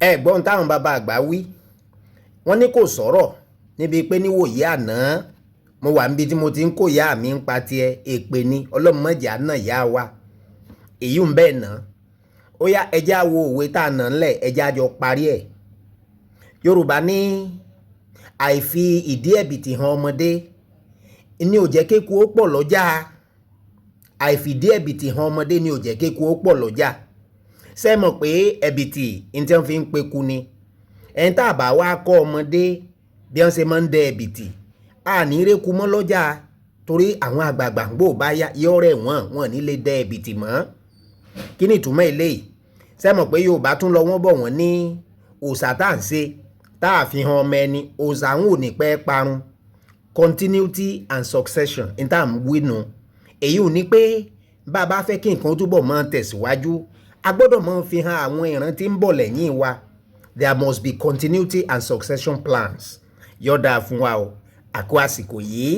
Ẹ gbọ́n táwọn bàbá àgbà wí, wọ́n ní kò sọ̀rọ̀ níbi pé níwòyí àná mo wà níbi tí mo ti ń kó ìyá mi ń pa tiẹ̀ èpè ni ọlọ́mọdé àná ìyá wa èyí ń bẹ́ẹ̀ ná. Ó yá, ẹjẹ́ á wo òwe tá a nà ńlẹ̀, ẹjẹ́ á jọ parí ẹ̀. Yorùbá ní àìfi ìdí ẹ̀bìtì hàn ọmọdé ní ò jẹ́ kéku ó pọ̀ lọ́jà. Àìfìdí ẹ̀bìtì hàn ọmọdé ní ò jẹ́ kéku ó pọ̀ lọ́jà. Ṣé ẹ mọ̀ pé ẹ̀bìtì ní tí wọ́n fi ń peku ni? Ẹni tá a bá wá kọ́ ọmọdé bí wọ́n ṣe máa ń dẹ ẹ̀bìtì, a ní réku mọ́ lọ́jà, torí àwọn àgbààgbà ń gbò bá yá yọ̀rẹ̀ wọ́n wọn ní lè dẹ ẹ̀bìtì mọ́. Kí ni ìtumọ̀ eléyìí? Ṣé ẹ mọ̀ pé Yorùbá tún lọ, wọ́n bọ̀, wọ́n ní òòṣà tá à ń ṣe tá a fi hàn ọmọ ẹni, òòṣà ń ò ní pẹ́ parun. Continuity and succession ní tá à ń wí nu. Èyí ò ní pé bá a bá fẹ́ kí nǹkan túbọ̀ máa tẹ̀síwájú, a gbọ́dọ̀ máa fi hàn àwọn ìran tí ń bọ̀ lẹ́yìn wa. There must be continuity and succession plans. Yọ̀ọ̀dà fún wa o. Àkó àsìkò yìí.